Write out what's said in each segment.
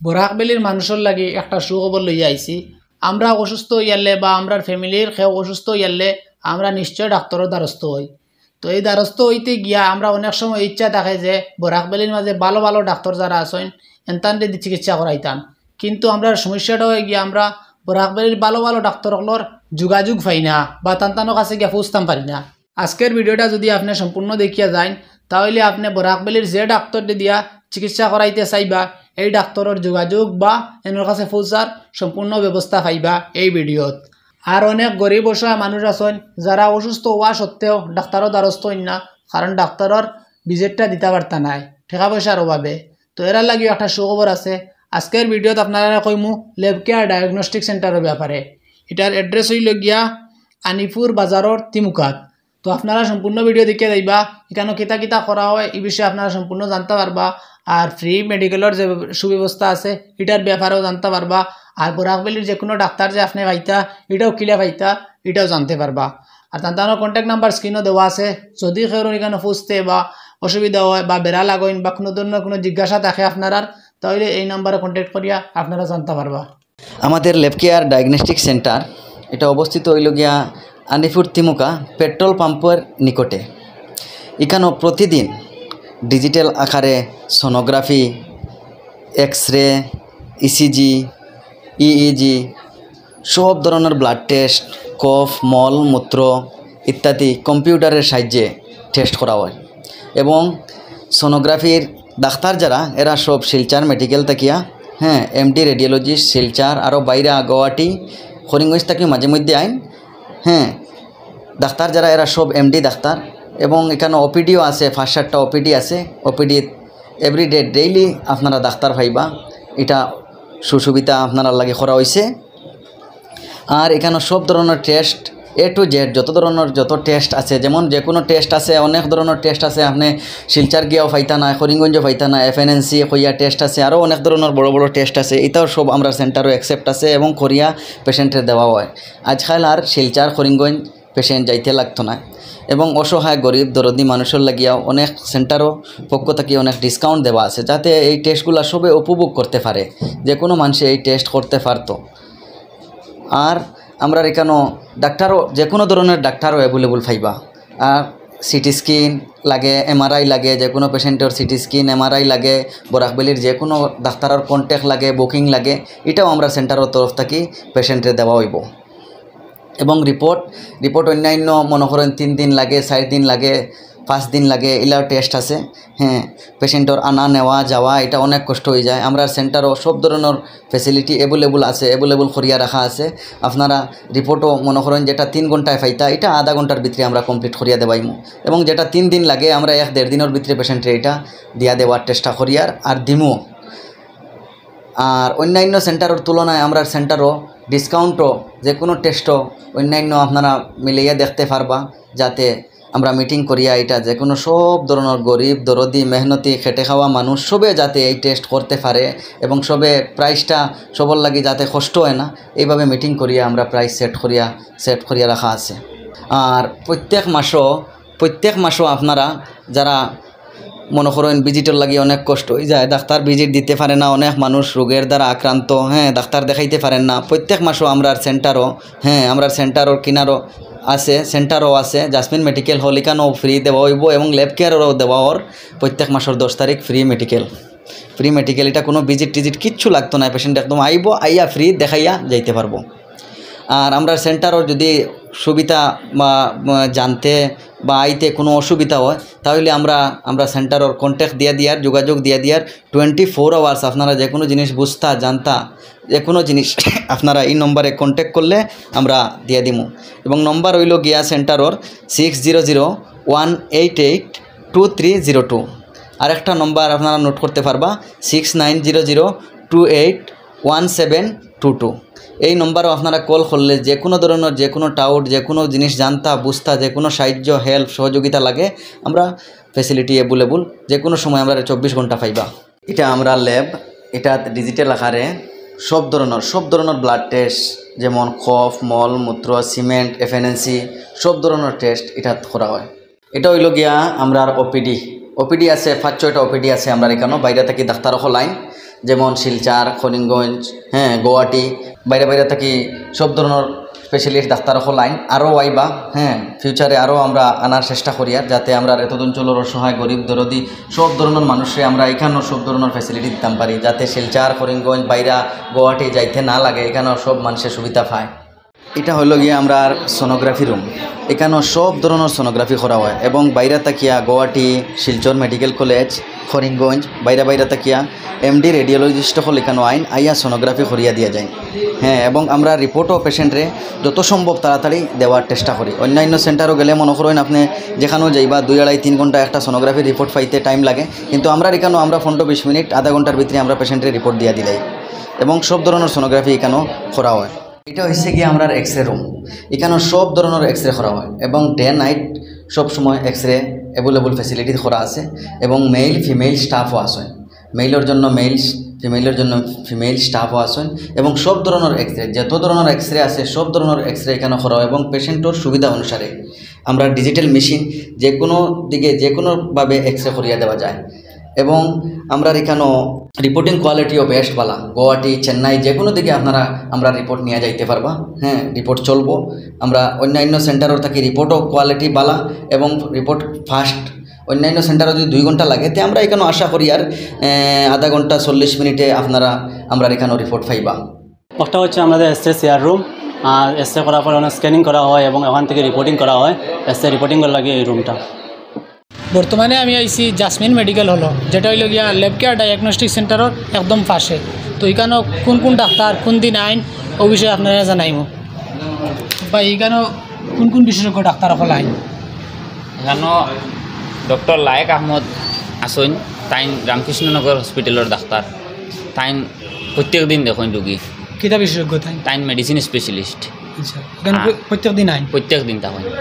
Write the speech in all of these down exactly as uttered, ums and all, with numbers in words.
বরাক ভ্যালির মানুষর লাগি একটা সুখবর লইয়া আইছি। আমরা অসুস্থ অইয়ারলে বা আমরার ফ্যামিলির কেউ অসুস্থ অইয়ারলে আমরা নিশ্চয় ডাক্তারর দ্বারস্থ অই। তো এই দ্বারস্থ অইতে গিয়া আমরা অনেক সময় ইচ্ছা থাকে যে বরাক ভ্যালির মাঝে ভালো ভালো ডাক্তার যারা আছইন, এনতানরে দি চিকিৎসা করাইতাম। কিন্তু আমরার সমস্যাটা অই গিয়া আমরা বরাক ভ্যালির ভালো ভালো ডাক্তার অকলর যোগাযোগ পাই না বা তান তানর কাছে গিয়া পৌঁছতাম পারি না। আজকের ভিডিওটা যদি আপনে সম্পূর্ণ দেখিয়া যাইন, তাহলে আপনে বরাক ভ্যালির যে ডাক্তাররে দিয়া চিকিৎসা করাইতে চাইবা, এই ডাক্তারর যোগাযোগ বা এনর কাছে পৌঁছার সম্পূর্ণ ব্যবস্থা পাইবা এই ভিডিওত। আর অনেক গরিব অসহায় মানুষ আছইন, যারা অসুস্থ অওয়া সত্ত্বেও ডাক্তারর দ্বারস্থ অইন না, কারণ ডাক্তারর ভিজিটটা দিতা পারতা নায় টেকা পয়সার অভাবে। তো এরার লাগিও একটা সুখবর আছে। আজকের ভিডিওত আপনারারে কইমু লেবকেয়ার ডায়াগনস্টিক সেন্টারর ব্যাপারে। ইটার অ্যাড্রেস অইলো গিয়া আনিপুর বাজারর তিমুকাত। তো আপনারা সম্পূর্ণ ভিডিও দেখিয়া যাইবা, ইখানো কিতা কিতা করা অয়, ই বিষয়ে আপনারা সম্পূর্ণ জানতা পারবা। আর ফ্রি মেডিকেলর যে সুব্যবস্থা আছে, ইটার ব্যাপারেও জানতা পারবা। আর বরাক ভ্যালির যে কোনো ডাক্তার যে আপনে পাইতা, ইটাও কিলা পাইতা, ইটাও জানতে পারবা। আর তান তানর কন্ট্যাক্ট নাম্বার স্ক্রিনো দেওয়া আছে। যদি কেউর ইখানো পৌঁছতে বা অসুবিধা অয় বা বেড়া লাগইন বা কোনো ধরনের কোনো জিজ্ঞাসা থাকে আপনারার, তাহলে এই নাম্বারে কন্ট্যাক্ট করিয়া আপনারা জানতা পারবা। আমাদের লেবকেয়ার ডায়াগনস্টিক সেন্টার, এটা অবস্থিত অইলো গিয়া আনিপুর তিমুকা পেট্রোল পাম্পর নিকটে। ইখানো প্রতিদিন ডিজিটাল আকারে sonography, X ray, ECG, EEG, সব ধরনের ব্লাড টেস্ট, কফ, মল, মূত্র ইত্যাদি কম্পিউটারের সাহায্যে টেস্ট করা অয়। এবং সোনোগ্রাফির ডাক্তার যারা, এরা সব শিলচর মেডিকেল থাকিয়া, হ্যাঁ, এমডি রেডিওলজিস্ট শিলচর, আরও বাইরে গুয়াহাটি, করিমগঞ্জ থাকি মাঝে মধ্যে আইন, হ্যাঁ, ডাক্তার যারা, এরা সব এমডি ডাক্তার। এবং ইখানো ওপিডিও আছে, পাঁচ সাতটা ওপিডি আছে। ওপিডি এভরিডে, ডেইলি আপনারা ডাক্তার পাইবা। ইটা সুসুবিধা আপনারার লাগি করা অইছে। আর ইখানো সব ধরনের টেস্ট, এ টু জেড, যত ধরনের যত টেস্ট আছে, যেমন যে কোনো টেস্ট আছে, অনেক ধরনের টেস্ট আছে, আপনে শিলচর গিয়াও পাইতা না, করিমগঞ্জও পাইতা না, এফএনএনসি কইয়া টেস্ট আছে, আরও অনেক ধরনের বড় বড় টেস্ট আছে, ইটাও সব আমরার সেন্টারও অ্যাকসেপ্ট আছে এবং করিয়া পেশেন্টরে দেওয়া অয়। আজকাল আর শিলচর করিমগঞ্জ পেশেন্ট যাইতে লাগতো না। এবং অসহায় গরিব দরদি মানুষর লাগিয়াও অনেক সেন্টারও পক্ষ থাকি অনেক ডিসকাউন্ট দেওয়া আছে, যাতে এই টেস্টগুলা সবে উপভোগ করতে পারে, যে কোনো মানুষে এই টেস্ট করতে পারতো। আর আমরার ইখানো ডাক্তারও, যে কোনো ধরনের ডাক্তারও অ্যাভেলেবল পাইবা। আর সিটি স্ক্যান লাগে, এমআরআই লাগে, যে কোনো পেশেন্টর সিটি স্ক্যান, এমআরআই লাগে, বরাক ভ্যালির যে কোনো ডাক্তারর কন্ট্যাক্ট লাগে, বুকিং লাগে, ইটাও আমরার সেন্টারর তরফ থাকি পেশেন্টরে দেওয়া অইবো। এবং রিপোর্ট, রিপোর্ট অন্যান্য মনে করেন তিন দিন লাগে, চার দিন লাগে, পাঁচ দিন লাগে, ইলাও টেস্ট আছে। হ্যাঁ, পেশেন্টর আনা নেওয়া যাওয়া ইটা অনেক কষ্ট অইযায়। আমরার সেন্টারও সব ধরনের ফেসিলিটি অ্যাভেলেবল আছে, অ্যাভেলেবল করিয়া রাখা আছে। আপনারা রিপোর্টও মনে করেন যেটা তিন ঘন্টায় পাইতা, ইটা আধা ঘন্টার ভিতরে আমরা কমপ্লিট করিয়া দেওয়াইমু। এবং যেটা তিন দিন লাগে, আমরা এক দেড় দিনর ভিতরে পেশেন্টরে ইটা দিয়া দেওয়ার চেষ্টা করিয়ার, আর দিমু। আর অন্যান্য সেন্টারর তুলনায় আমরার সেন্টারও ডিসকাউন্টও যে কোনো টেস্টও অন্যান্য আপনারা মিলাইয়া দেখতে পারবা, যাতে আমরা মিটিং করিয়া ইটা যে কোনো সব ধরনের গরিব, দরদি, মেহনতি, খেটে খাওয়া মানুষ সবে যাতে এই টেস্ট করতে পারে এবং সবে প্রাইসটা সবর লাগি যাতে কষ্ট হয় না, এইভাবে মিটিং করিয়া আমরা প্রাইস সেট করিয়া, সেট করিয়া রাখা আছে। আর প্রত্যেক মাসও, প্রত্যেক মাসও আপনারা যারা মনে করেন ভিজিটর লাগি অনেক কষ্ট অইযায়, ডাক্তার ভিজিট দিতে পারে না, অনেক মানুষ রোগের দ্বারা আক্রান্ত, হ্যাঁ, ডাক্তার দেখাইতে পারেন না, প্রত্যেক মাসও আমরার সেন্টারও, হ্যাঁ, আমরার সেন্টারর কিনারও আছে, সেন্টারও আছে, জাসমিন মেডিকেল হল, ইখানও ফ্রি দেওয়া অইবো এবং লেব কেয়ারও দেওয়া অর। প্রত্যেক মাসর দশ তারিখ ফ্রি মেডিকেল, ফ্রি মেডিকেল, ইটা কোনো ভিজিট টিজিট কিচ্ছু লাগতো না, পেশেন্ট একদম আইবো, আইয়া ফ্রি দেখাইয়া যাইতে পারবো। আর আমরার সেন্টারর যদি সুবিধা বা, বা জানতে বা আইতে কোনো অসুবিধা হয়, তাহলে আমরা, আমরা সেন্টারর কন্ট্যাক্ট দিয়া দিয়ার, যোগাযোগ দিয়া দিয়ার, টোয়েন্টি ফোর আওয়ার্স আপনারা যে কোনো জিনিস বুঝতা, জানতা, যে কোনো জিনিস আপনারা এই নম্বরে কন্ট্যাক্ট করলে আমরা দিয়া দিমু। এবং নম্বর অইলো গিয়া সেন্টারর six zero zero one eight eight two three zero two. আরেকটা নম্বর আপনারা নোট করতে পারবা, six nine zero zero two eight one seven two two. এই নম্বরও আপনারা কল করলে যে কোনো ধরনের যে কোনো ডাউট, যে কোনো জিনিস জানতা, বুঝতা, যে কোনো সাহায্য, হেল্প, সহযোগিতা লাগে, আমরা ফেসিলিটি অ্যাভেলেবল, যে কোনো সময় আমরা চব্বিশ ঘন্টা পাইবা। ইটা আমরার লেব, ইটাত ডিজিটাল আকারে সব ধরনের, সব ধরনের ব্লাড টেস্ট, যেমন কফ, মল, মূত্র, সিমেন্ট, এফএনএনসি, সব ধরনের টেস্ট ইটাত করা হয়। ইটা অইলো গিয়া আমরার ওপিডি। ওপিডি আছে, পাঁচ ছয়টা ওপিডি আছে আমরার ইখানো, বাইরে থাকি ডাক্তার অকল আইন। যেমন শিলচর, করিমগঞ্জ, হ্যাঁ, গুয়াহাটি, বাইরে বাইরে থাকি সব ধরনের স্পেশালিস্ট ডাক্তার অকল আইন। আরও আইবা, হ্যাঁ, ফিউচারে আরও আমরা আনার চেষ্টা করিয়ার, যাতে আমরা এতদ অঞ্চলর অসহায়, গরিব, দরদি সব ধরনের মানুষরে আমরা এখানেও সব ধরনের ফ্যাসিলিটি দিতাম পারি, যাতে শিলচর, করিমগঞ্জ, বাইরা, গুয়াহাটি যাইতে না লাগে, এখানেও সব মানুষে সুবিধা পায়। এটা হইল গিয়া আমরার সোনোগ্রাফি রুম। এখানেও সব ধরনের সোনোগ্রাফি করা হয় এবং বাইরে থাকিয়া গুয়াহাটি, শিলচর মেডিকেল কলেজ, করিমগঞ্জ, বাইরে বাইরে থাকিয়া এমডি রেডিওলজিস্ট অকল এখানেও আইন, আইয়া সোনোগ্রাফি করিয়া দিয়া যাইন। হ্যাঁ, এবং আমরা রিপোর্টও পেশেন্টরে যত সম্ভব তাড়াতাড়ি দেওয়ার চেষ্টা করি। অন্যান্য সেন্টারও গেলে মনে করইন আপনি যেখানেও যাইবা দুই আড়াই তিন ঘন্টা একটা সোনোগ্রাফি রিপোর্ট পাইতে টাইম লাগে, কিন্তু আমরার এখানেও আমরা পনেরো বিশ মিনিট, আধা ঘন্টার ভিতরে আমরা পেশেন্টরে রিপোর্ট দিয়া দিলাই এবং সব ধরনের সোনোগ্রাফি এখানেও করা হয়। এটা হইছে গিয়া আমরার এক্সরে রুম। এখানেও সব ধরনের এক্সরে করা হয় এবং ডে নাইট সব সময় এক্সরে অ্যাভেলেবল ফ্যাসিলিটি করা আছে এবং মেল ফিমেল স্টাফও আছে। মেলর জন্য মেল, ফিমেলর জন্য ফিমেল স্টাফও আছে এবং সব ধরনের এক্সরে, যত ধরনের এক্সরে আছে সব ধরনের এক্সরে এখানে করা হয় এবং পেশেন্টর সুবিধা অনুসারে আমরা ডিজিটাল মেশিন যে কোনো দিকে যে কোনোভাবে এক্সরে করিয়া দেওয়া যায়। এবং আমরার এখানেও রিপোর্টিং কোয়ালিটিও বেস্ট বালা, গুয়াহাটি, চেন্নাই যে কোনো দিকে আপনারা আমরা রিপোর্ট নিয়ে যাইতে পারবা। হ্যাঁ, রিপোর্ট চলবো। আমরা অন্যান্য সেন্টারর থাকি রিপোর্টও কোয়ালিটি বালা এবং রিপোর্ট ফাস্ট। অন্যান্য সেন্টারও যদি দুই ঘন্টা লাগে, তে আমরা এখানেও আশা করি আর, এ, আধা ঘন্টা, চল্লিশ মিনিটে আপনারা আমরার এখানেও রিপোর্ট পাইবা। একটা হচ্ছে আমাদের এসএ সিআর রুম, আর এসএ করার পর অনেক স্ক্যানিং করা হয় এবং ওখান থেকে রিপোর্টিং করা হয়। এসএ রিপোর্টিং করার লাগে এই রুমটা। বর্তমানে আমি আইছি জাসমিন মেডিকেল হলো, যেটা হইল গিয়া ল্যাব কেয়ার ডায়াগনস্টিক সেন্টারর একদম পাশে। তো এখানেও কোন কোন ডাক্তার কোন দিন আইন, ও বিষয়ে আপনারা জানাইমু। বা এখানেও কোন কোন বিশেষজ্ঞ ডাক্তার অকল আইন? এখানেও ডক্টর লায়েক আহমদ আছইন, তাইন রামকৃষ্ণনগর হসপিটালর ডাক্তার। তাইন প্রত্যেক দিন দেখইন রুগী। কিতা বিশেষজ্ঞ তাইন? তাইন মেডিসিন স্পেশালিস্ট। আচ্ছা, এখানে আ- প্র-, প্রত্যেক দিন আইন? প্রত্যেক দিন থাকইন।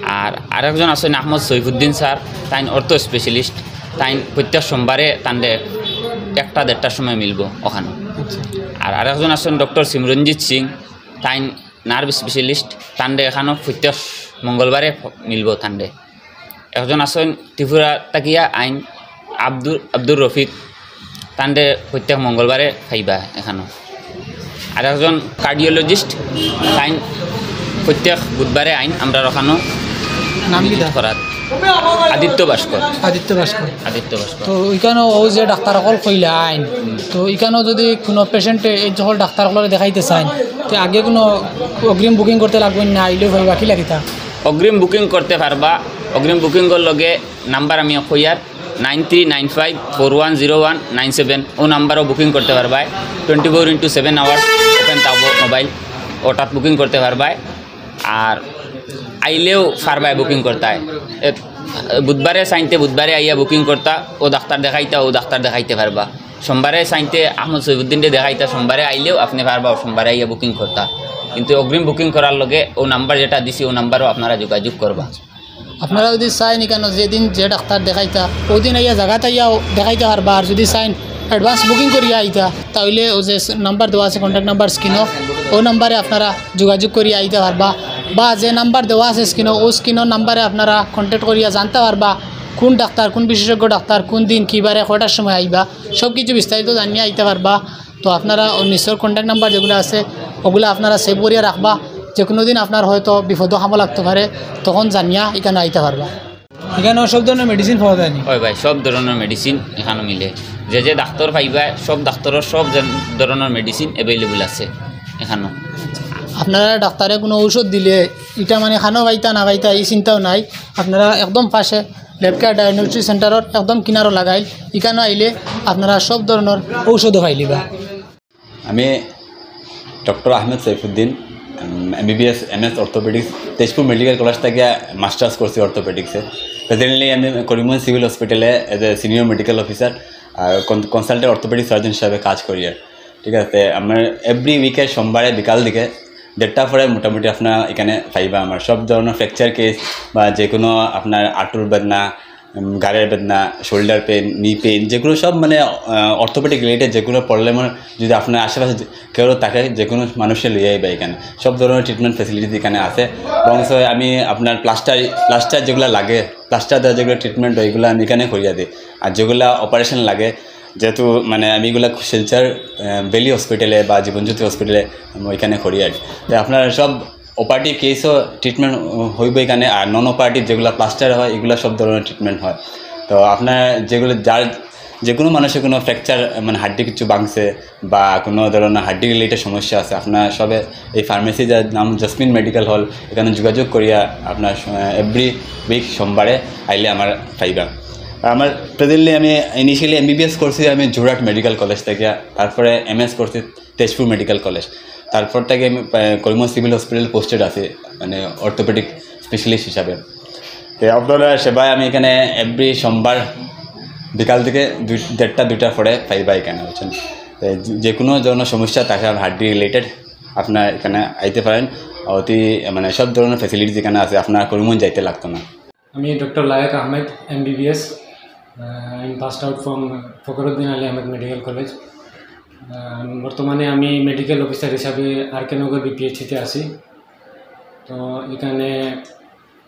আর আরেকজন আছইন আহমদ সৈফুদ্দিন স্যার, তাইন অর্থো স্পেশালিস্ট। তাইন প্রত্যেক সোমবারে তানরে একটা দেড়টার সময় মিলবো ওখানে। আচ্ছা। আর আরেকজন আছইন ডক্টর সিমরনজিৎ সিং, তাইন নার্ভ স্পেশালিস্ট, তানরে এখানেও প্রত্যেক মঙ্গলবারে মিলবো তানরে। একজন আছইন ত্রিপুরা থাকিয়া আইন আব্দুর, আব্দুর রফিক, তানরে প্রত্যেক মঙ্গলবারে পাইবা এখানেও। আর একজন কার্ডিওলজিস্ট, তাইন প্রত্যেক বুধবারে আইন আমরার ওখানেও নাম কি ভিজিট তার? করাত। আদিত্য ভাস্কর। আদিত্য ভাস্কর। আদিত্য ভাস্কর। তো ওইখানেও ও যে ডাক্তার অকল কইলা আইন, তো ওইখানেও যদি কোনো পেশেন্টে এই সকল ডাক্তার অকলরে দেখাইতে চাইন, তো আগে কোনো অগ্রিম বুকিং করতে লাগবো না, আইলেও পাইবা, কিলা কিতা? অগ্রিম বুকিং করতে পারবা। অগ্রিম বুকিংর লগে নাম্বার আমি কইয়ার, nine three nine five four one zero one nine seven. ও নাম্বারও বুকিং করতে পারবায়। Twenty four into seven hours open থাকবো মোবাইল, ওটাত বুকিং করতে পারবায়। আর আইলেও পারবায় বুকিং করতায়। এ, বুধবারে চাইনতে বুধবারে আইয়া বুকিং করতা, ও ডাক্তার দেখাইতা, ও ডাক্তার দেখাইতে পারবা। সোমবারে চাইনতে আহমদ সৈফুদ্দিনরে দেখাইতা, সোমবারে আইলেও আপনে পারবা, ও সোমবারে আইয়া বুকিং করতা। কিন্তু অগ্রিম বুকিং করার লগে ও নাম্বার যেটা দিছি, ও নাম্বারও আপনারা যোগাযোগ করবা। আপনারা যদি চাইন এখানো যেদিন যে ডাক্তার দেখাইতা, ওদিন আইয়া জাগাত আইয়াও দেখাইতে পারবা। আর যদি চাইন অ্যাডভান্স বুকিং করিয়া আইতা, তাইলে ও যে নাম্বার দেওয়া আছে, কন্ট্যাক্ট নাম্বার স্ক্রিনো, ও নাম্বারে আপনারা যোগাযোগ করিয়া আইতা পারবা। বা যে নাম্বার দেওয়া আছে স্ক্রিনো, ও স্ক্রিনর নাম্বারে আপনারা কন্ট্যাক্ট করিয়া জানতা পারবা কোন ডাক্তার, কোন বিশেষজ্ঞ ডাক্তার, কোন দিন, কি বারে, কয়টার সময় আইবা, সব কিছু বিস্তারিত জানিয়া আইতা পারবা। তো আপনারা ও নিচর কন্ট্যাক্ট নাম্বার যেগুলা আছে, ওগুলা আপনারা সেভ করিয়া রাখবা। যে কোনো দিন আপনার হয়তো বিপদো কামো লাগতে পারে, তখন জানিয়া এখানো আইতা পারবা। এখানো সব ধরনের মেডিসিন পাওয়া যায়নি? হয় ভাই, সব ধরনের মেডিসিন এখানো মিলে। যে যে ডাক্তার পাইবা, সব ডাক্তারর সব জন-, ধরনের মেডিসিন অ্যাভেলেবল আছে এখানো। আপনারা ডাক্তারে কোনো ঔষধ দিলে ইটা মানে খানো পাইতা না পাইতা, এই চিন্তাও নাই। আপনারা একদম পাশে ল্যাব কেয়ার ডায়াগনস্টিক সেন্টারর একদম কিনারো লাগাইল, এখানো আইলে আপনারা সব ধরনের ঔষধও পাইলিবা। আমি doctor Ahmed Saifuddin, um, MBBS, MS orthopaedics, Tezpur medical college থেকে মাস্টার্স করছি অর্থোপেডিক্সে। প্রেজেন্টলি আমি করিমগঞ্জ সিভিল হসপিটালে as a senior medical officer আর কন-, কনসালটেন্ট অর্থোপেডিক সার্জন হিসাবে কাজ করি। আর ঠিক আছে, আমার এভরি উইকে সোমবারে বিকাল দিকে দেড়টা পরে মোটামুটি আপনার এখানে পাইবা আমার সব ধরনের ফ্র্যাকচার কেস বা যে কোনো আপনার আঁটুর বেদনা, উম, গাড়ের বেদনা, শোল্ডার পেইন, নি পেইন, যেগুলো সব মানে, আহ, অর্থোপেডিক রিলেটেড যেগুলো প্রবলেমের যদি আপনার আশেপাশে যে-, কেউ থাকে, যে কোনো মানুষকে লইয়া আইবা এখানে। সব ধরনের ট্রিটমেন্ট ফ্যাসিলিটিস এখানে আছে। এবং so আমি আপনার প্লাস্টার, প্লাস্টার যেগুলো লাগে, প্লাস্টার দেওয়া যেগুলো ট্রিটমেন্ট হয়, এগুলো আমি এখানে করিয়া দিই। আর যেগুলো অপারেশন লাগে, যেহেতু মানে আমি এগুলা শিলচর ভ্যালি হসপিটালে বা জীবনজ্যোতি হসপিটালে আমি ওইখানে করি আর কি। তো আপনার সব ওপার্টি কেসও ট্রিটমেন্ট হইব এখানে, আর নন ওপার্টি যেগুলো প্লাস্টার হয় এগুলো সব ধরনের ট্রিটমেন্ট হয়। তো আপনার যেগুলো যার যে কোনো মানুষের কোনো ফ্র্যাকচার মানে হাড্ডি কিছু ভাঙছে বা কোনো ধরনের হাড্ডি রিলেটেড সমস্যা আছে, আপনার সবে এই ফার্মেসি যার নাম জসমিন মেডিকেল হল, এখানে যোগাযোগ করিয়া আপনার এভরি উইক সোমবারে আইলে আমার পাইবা। আর আমার প্রেজেন্টলি আমি ইনিশিয়ালি এমবিবিএস করছি আমি যোরহাট মেডিকেল কলেজ থেকে, তারপরে এমএস করছি তেজপুর মেডিকেল কলেজ, তারপর থেকে আমি আহ, করিমগঞ্জ সিভিল হসপিটাল পোস্টেড আছি মানে অর্থোপেডিক স্পেশালিস্ট হিসাবে। তো আপনারা সেবায় আমি এখানে এভরি সোমবার বিকাল থেকে দুই দেড়টা দুইটার পরে পাইবা এখানে, বুঝছেন? তো যে- যে কোনো ধরনের সমস্যা থাকে আর হাড্ডি রিলেটেড আপনারা এখানে আইতে পারেন। অতি মানে সব ধরনের ফ্যাসিলিটিস এখানে আছে, আপনার করিমগঞ্জ যাইতে লাগতো না। আমি doctor Layek Ahmed, MBBS. I am passed out from Fakhruddin Ali Ahmed medical college. বর্তমানে আমি মেডিকেল অফিসার হিসাবে আর কে নগর বিপিএইচসিতে আছি। তো এখানে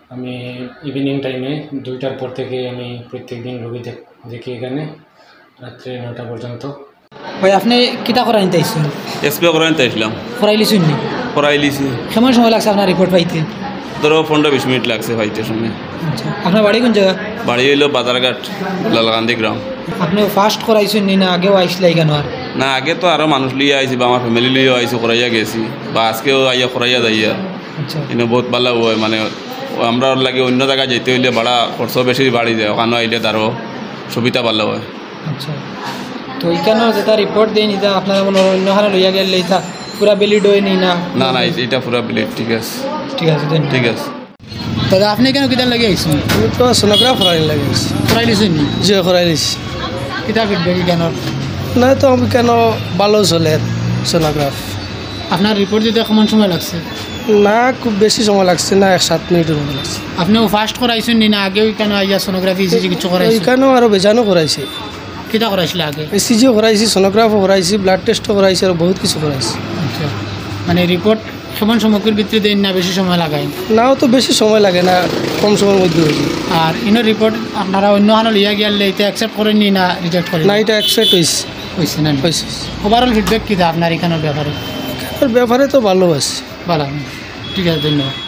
আমি ইভিনিং টাইমে দুইটার পর থেকে আমি প্রত্যেক দিন রোগী দেখ- দেখি এখানে রাত্রে নটা পর্যন্ত। ভাই, আপনি কিতা করাইতে আইছেন? এক্সরে করাইতে আইছিলাম। করাইলিছইন নি? করাইলিছি। কেমন সময় লাগছে আপনার রিপোর্ট পাইতে? ধরো পনেরো বিশ মিনিট লাগছে পাইতে সময়। আচ্ছা, আপনার বাড়ি কোন জায়গা? বাড়ি হইলো বাজারঘাট, লালকান্দি গ্রাম। আপনি ফার্স্ট করাইছইন নি না আগেও আইছিলা এখানো আর? না, আগে তো আরও মানুষ লইয়া আইছি বা আমার ফ্যামিলি লইয়া আইছি, করাইয়া গেছি বা আজকেও আইয়া করাইয়া যাইয়া। আচ্ছা, এনে বহুত ভালা হয় মানে, ও আমরা ওর লাগি অন্য জায়গায় যাইতে হইলে ভাড়া খরচ বেশি বাড়ি যায়, ওখানে আইলে তারও সুবিধা ভালা হয়। আচ্ছা। তো এখানো যেটা রিপোর্ট দেইন, এটা আপনারা মনে হয় অন্য হানো লইয়া গেলে এটা পুরা ভ্যালিড হয় নি না? না না, এটা- এটা পুরা ভ্যালিড, ঠিক আছে। ঠিক আছে, ধন্যবাদ। ঠিক আছে। দাদা, আপনি এখানো কিতার লাগি আইছেন? আমি তো সোনোগ্রাফ করাইবার লাগি আইছি। করাইলিছইন নি? জি, করাইলিছি। কিতা ফিডব্যাক এখানো? না তো, আমি কেন ভালো চলে সোনোগ্রাফ। আপনার রিপোর্ট দিতে কেমন সময় লাগছে? না, খুব বেশি সময় লাগছে না, এক সাত মিনিটের মতো লাগছে। আপনিও ফার্স্ট করাইছইন নি না আগেও এখানো আইয়া সোনোগ্রাফি ইসিজি কিছু করাইছইন? এখানেও আরও বেজানো করাইছে। কিতা করাইছিলা আগে? ইসিজিও করাইছি, সোনোগ্রাফও করাইছি, ব্লাড টেস্টও করাইছি, আর বহুত কিছু করাইছি। আচ্ছা, মানে রিপোর্ট কেমন সময়র ভিতরে দেইন না বেশি সময় লাগাইন? নাও তো বেশি সময় লাগে না, কম সময়ের মধ্যে হয়ে যায়। আর ইনো রিপোর্ট আপনারা অন্য হানো লইয়া গেলে এটা অ্যাকসেপ্ট করেন নি না রিজেক্ট করেন? না, এটা অ্যাকসেপ্ট হয়েছে। হয়েছে না? হয়েছে। ওভারঅল ফিডব্যাক কিতা আপনার এখানোর ব্যাপারে? এর ব্যাপারে তো ভালো আছে। ভালো। ঠিক আছে, ধন্যবাদ।